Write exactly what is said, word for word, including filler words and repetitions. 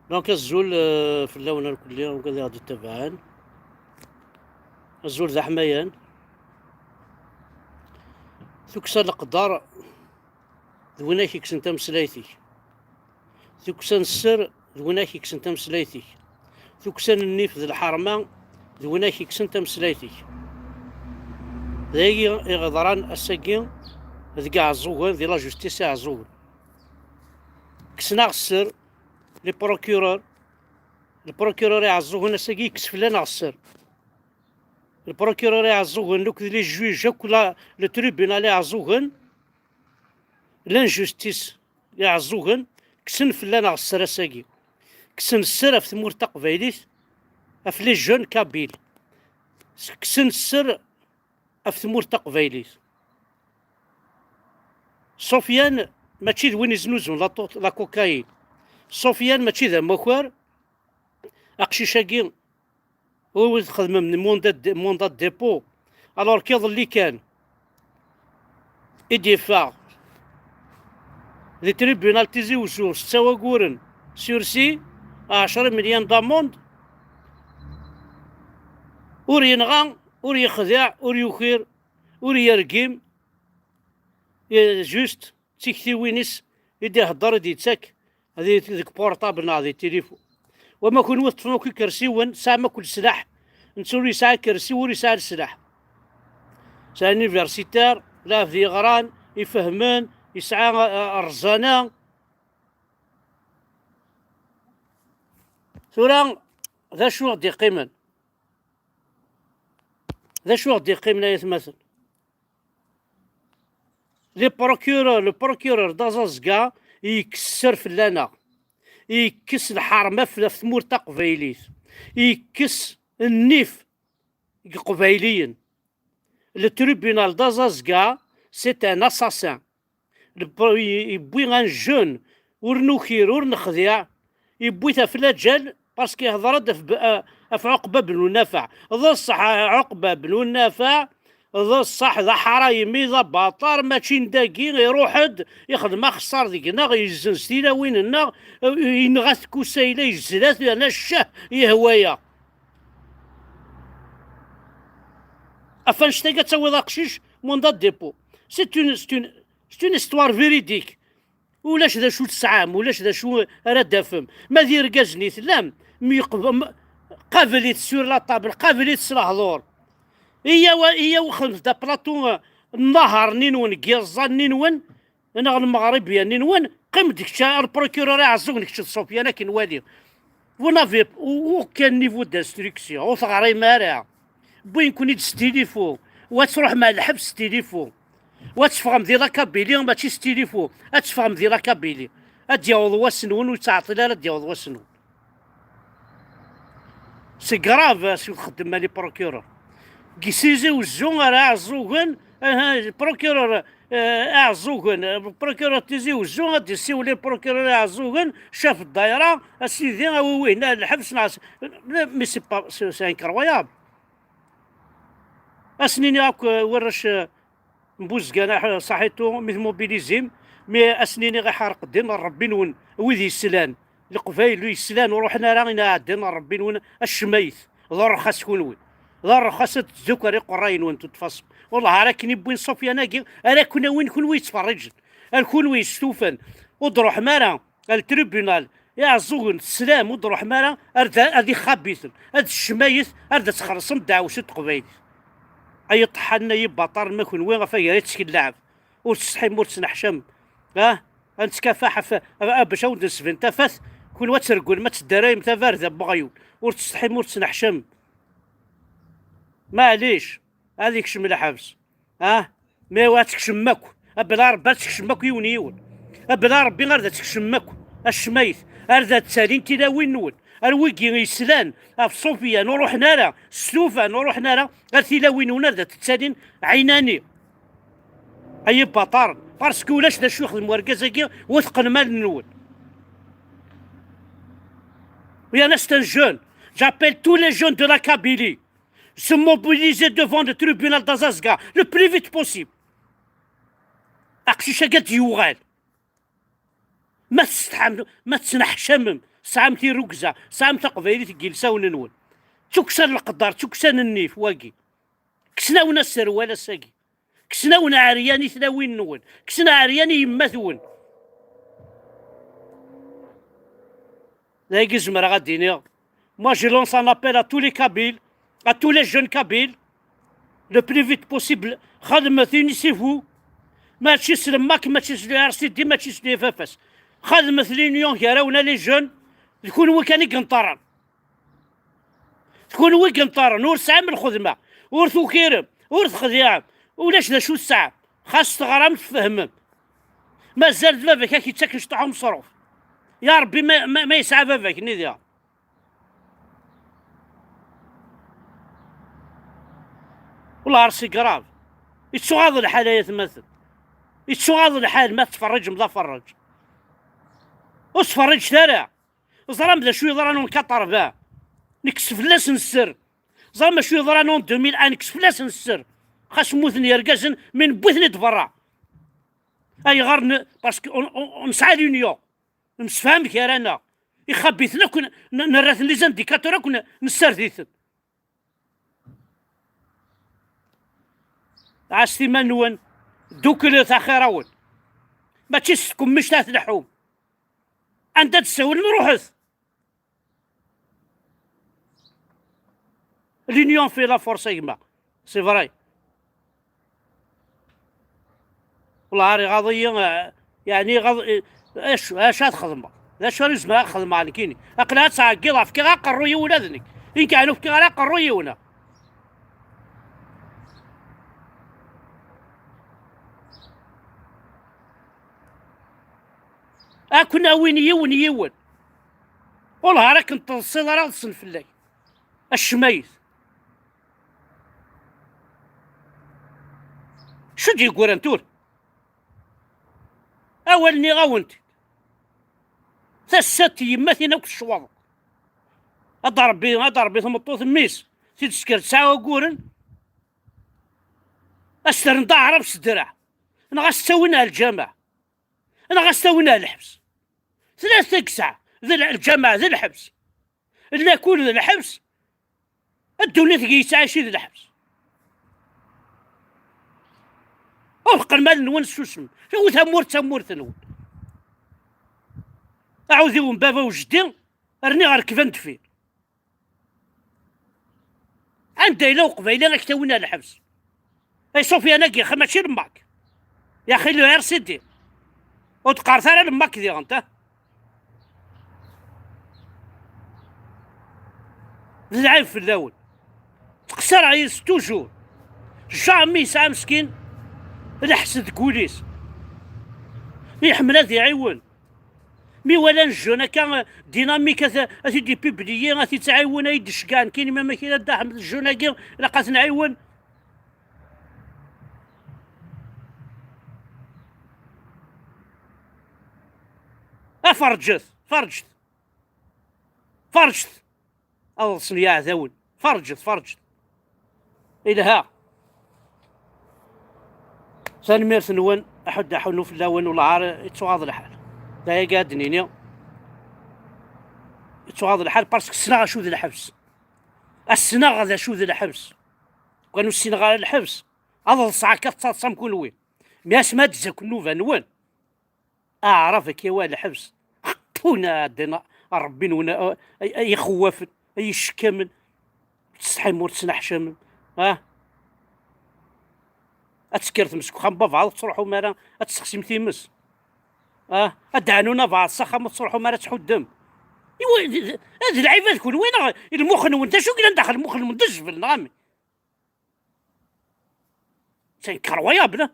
Donc, azul, euh, fell-awen irkelli, wid i ɣ-d-ittabaɛen. Azul d aḥmayan. Tukksa n leqder d win ak-ikksen tameslayt-ik. Tukksa n sser d win ak-ikksen tameslayt-ik. Tukksa n nnif d lḥerma d win ak-ikksen tameslayt-ik. D ayagi i ɣ-yeḍran ass-agi deg Iɛeẓẓugen, di la justice Iɛeẓẓugen. Kksen-aɣ sser, les procureurs, le procureur Iɛeẓẓugen ass-agi yekkes fell-aneɣ sser. Le procureur Iɛeẓẓugen, akked les juges, akk la, le tribunal Iɛeẓẓugen, l'injustice Iɛeẓẓugen, kksen fell-aneɣ sser ass-agi. Kksen sser ɣef tmurt taqbaylit, ɣef les jeunes kabyles. Kksen sser ɣef tmurt taqbaylit. Sufyan mačči d win iznuzun la to-, la cocaïne. Sufyan mačči d amakar. Aqcic-agi, ur txedmem mandat de, mandat de dépôt. Alors, iḍelli kan i d-yeffeɣ di tribunal Tizi Uzzu, setta waguren sursis, ɛecra millions d'amende. Ur yenɣa, ur yexdiɛ, ur yukir, ur yergim. Juste d tiktiwin-is i d-ihedder, i d-yettak di, deg portable neɣ di tilifu. Wama kunwi teṭṭfem akk ikersiwen, tesɛam akk leslaḥ. Netta ur yesɛi akersi, ur yesɛi leslaḥ. C'est un universitaire, lɛebd yeɣran, ifehmen, yesɛa, eh, rrẓana. Tura, d acu i ɣ-d-yeqqimen? D acu i ɣ-d-yeqqimen, ay atmaten? Le procureur, le procureur d aẓazga, yekkes sser fell-aneɣ. Yekkes lḥerma f-, ɣef tmurt taqbaylit. Yekkes nnif deg Iqbayliyen. Le tribunal d aẓazga, c'est un assassin. Le pro-, y-, yewwi un jeune, ur nukir, ur nexdiɛ, yewwi-t ɣef laǧal, parce que yehder-d ɣef b-, ɣef Ɛuqba ben Unnafaɛ. D ṣṣeḥ, Ɛuqba ben Unnafaɛ, d ṣṣeḥ, d aḥraymi, d abaṭar, mačči n dagi, iruḥ-d, ixdem axeṣṣar deg-neɣ, yezzenz tilawin-nneɣ, yenɣa-t Kusayla, yezla-t, yerna ccah, yehwa-yaɣ. Ɣef annect-agi ad tawiḍ aqcic, mandat de dépôt. C'est une, c'est une, c'est une histoire véridique. Ulac d acu tesɛam, ulac d acu ara d-tafem. Ma d irgazen i tellam, mi yeqb-, m-, qabel-it sur la table, qabel-it s lehdur. Iyyaw, iyyaw xedmet-d aplaṭu, eh, nnahar-nni-nwen, deg yiẓẓan-nni-nwen, neɣ lmeɣribya-nni-nwen, qqim-d kečč, a le procureur Iɛeẓẓugen, kečč d Sufyan, akken wali. Vous n'avez aucun niveau d'instruction, ur teɣrim ara. Wwin-ken-id s tilifu, wa ad truḥem ar lḥebs s tilifu, wa ad teffɣem di la Kabylie, mačči s tilifu, ad teffɣem di la Kabylie. Ad d-yaweḍ wass-nwen, ur yettɛeṭṭil ara ad d-yaweḍ wass-nwen. C'est grave, euh, ce que txeddem les procureurs. Deg Tizi Uzzu ar Iɛeẓẓugen, aha, procureur, euh, Iɛeẓẓugen, euh, procureur Tizi Uzzu, ad d-yessiwel i procureur Iɛeẓẓugen, chef de daïra, a sidi, awi wihna lḥebs, neɣ s-, mais c'est pas, c'est, c'est incroyable. Ad sen-iniɣ akk, euh, warrac, euh, n Buzgan, ah, saḥitu, mi tmobilizim, mi ad sen-iniɣ iḥerq ddin n Ṛebbi-nwen, wid yeslan, Leqbayel ur yeslan, ur ruḥen ara, ina ɛeddan n Ṛebbi-nwen, acmayt, d rrxas kunwi. D rrxas ad tzuker iqerray-nwen, tutfaṣem. Wellah, ara ken-iwwin Sufyan-agi, ara ken-awin kunwi yettferriǧen, ar kunwi yestufan, ur d-ruḥem ara. Ar tribunal, Iɛeẓẓugen, teslam, ur d-ruḥem ara, ar da, ad ixabiten, ad ccmayet, ar da txellṣem ddeɛwessu n teqbaylit. Ay iṭeḥḥanen, ay ibaṭaren, ma kunwi ɣef waggar i ttkel lɛeb. Ur tsetḥim, ur tettneḥcam. Ah? Ad nettkafaḥ ɣef, a, bac ad wen-d-nesben tafat, kunwi ad tergulem, ad teddarayem tabarda n weɣyul. Ur tsetḥim, ur tettneḥcam. Maɛlic, ad ikcem lḥebs. Ah? Mi ad tkecmem akk. Abla Ṛebbi ad tkecmem akk yiwen yiwen. Abla Ṛebbi ar da tkecmem akk. Acmayt. Ar da ttalin tilawin-nwen. Ar wigi yeslan ɣef Sufyan ur ruḥen ara. Stufan ur ruḥen ara. Ar tilawin-nwen ar da ttalin ɛinani. Ay ibaṭaren. Parce que ulac d acu yexdem wergaz-agi, u teqqnem allen-nwen. Yerna c'est un jeune. J'appelle tous les jeunes de la Kabylie se mobiliser devant le tribunal d'Azazga le plus vite possible. Aqcic-agi ad d-yuɣal. Ma tsetḥam, ma tettneḥcamem, tesɛam tirrugza, tesɛam taqbaylit deg yilsawen-nwen. Tukksa n leqder, tukksa n nnif, wagi. Kksen-awen aserwal ass-agi. Kksen-awen ɛeryan i tlawin-nwen. Kksen ɛeryan i yemma-twen. D ayagi zemreɣ ad d-iniɣ. Moi, je lance un appel à tous les Kabyles, à tous les jeunes Kabyles, le plus vite possible. Xadmet, unissez-vous. Mačči s le MAK, mačči s le R C D, mačči s le F F S. Xadmet l'union gar-awen, les jeunes. D kunwi kan i yenṭerren. D kunwi i yenṭerren, ur tesɛam lxedma, ur tukirem, ur texdiɛem, ulac d acu tesɛam. Xas teɣram, tfehmem. Mazal d baba-k ad k-yettaken cṭuḥ umeṣruf. Ya Ṛebbi, ma, ma, ma yesɛa baba-k-nni diɣ. Wellah ar si grave. Yettuɣaḍ lḥal ay atmaten. Yettuɣaḍ lḥal ma tettferriǧem d aferriǧ. Ur ttferriǧet ara. Ẓram d acu yeḍran en quatre-vingts. Nekkes fell-asen sser. Ẓram d acu yeḍran en deux mille un, nekkes fell-asen sser. Xas mmuten yergazen, mi newwi-ten-id berra. Ayɣer n-, parce que on, on, on nesɛa l'union. Nemsefham gar-aneɣ. Ixabiten akk n-, n-, nerra-ten les indicateurs akk n-, nessared-iten. Ɛasset iman-nwen, dduklet axir-awen. Mačči s tkemmict ad tleḥḥum. Anda d-ssawlen, ruḥet. L'union fait la force, a gma. C'est vrai. Wellah ar iɣaḍ-iyi, eh, yeɛni iɣaḍ, eh, acu, acu ad xedmeɣ? D acu ara zemreɣ ad xedmeɣ nekkini? Aql-aɣ ad ttɛeggiḍeɣ, fkiɣ aqerru-iw ula d nekk. I nekk ɛni ur fkiɣ ara aqerru-iw, neɣ? Ad ken-awin yiwen yiwen. Wellah ar akken teḍsiḍ ara ḍsen fell-ak. Acmayet. Acu d-yeggran tura? Awal nniɣ-awen-t-id. Tasa n tyemmatin akk tecwaḍ. Ad d-rebbi, ad d-rebbi tmeṭṭut mmi-s, tid tesker tesɛa uguren, ad s-terren d aɛrab s ddreɛ, neɣ ad s-ttawin ar lǧameɛ, neɣ ad s-ttawin ar lḥebs. Tlata deg ssaɛa, d l-, lǧameɛ d lḥebs. Lakul d lḥebs, ddunit deg yettɛici d lḥebs. Ur qqnem allen-nwen, susem. Tawi tamurt d tamurt-nwen. Aɛudiw n baba u jeddi, rniɣ rekban deffir. Anda yella uqbayli ad k-tawin ar lḥebs? Ay Sufyan-agi, mačči le MAK. Yaxi le R C D. Ur d-qqaret ara le MAK diɣen, ta? D lɛib fell-awen. Ttqeṣṣireɣ yid-s toujours. Jamais yesɛa meskin lḥesd deg wul-is. Iḥemmel ad iɛiwen. Mi walan jeune akka, dynamique, ad, ad t-id-ipibliyi, ad t-ittɛiwen, ad yi-d-ceggɛen, kini ma kira Dda Ḥmed, jeune-agi, ilaq ad t-nɛiwen. A ferǧet, ferǧet, ferǧet. Ad ḍsen yiɛdawen. Ferǧet, ferǧet. Ilha. Tanemmirt-nwen, aḥuddu aḥunnu fell-awen, wellah ar yettuɣaḍ lḥal. D ayagi ad d-nini. Yettuɣaḍ lḥal parce que ssneɣ acu d lḥebs. Ssneɣ d acu d lḥebs. Kan ur ssineɣ ara lḥebs, ad ḍseɣ akka d taḍsa am kunwi. Mi asmi ad d-tzak nnuba-nwen, Aɛrab akka wa lḥebs. Ḥeṭṭuna ɛeddan Ṛebbi-nwen, ay, ay, ay ixewwafen, ay icekkamen. Ur tsetḥim, ur tettneḥcamem. Ah? Ad tekker tmes deg uxxam n baba, ur tettruḥum ara ad tessexsim times. Ah? Ad d-ɛnun abeɛḍ s axxam, ur tettruḥum ara ad tḥuddem. Iwa, d, d, d lɛibad kunwi neɣ lmux-nwen? D acu yellan daxel lmux-nwen? D zzbel neɣ amek? C'est incroyable, hein?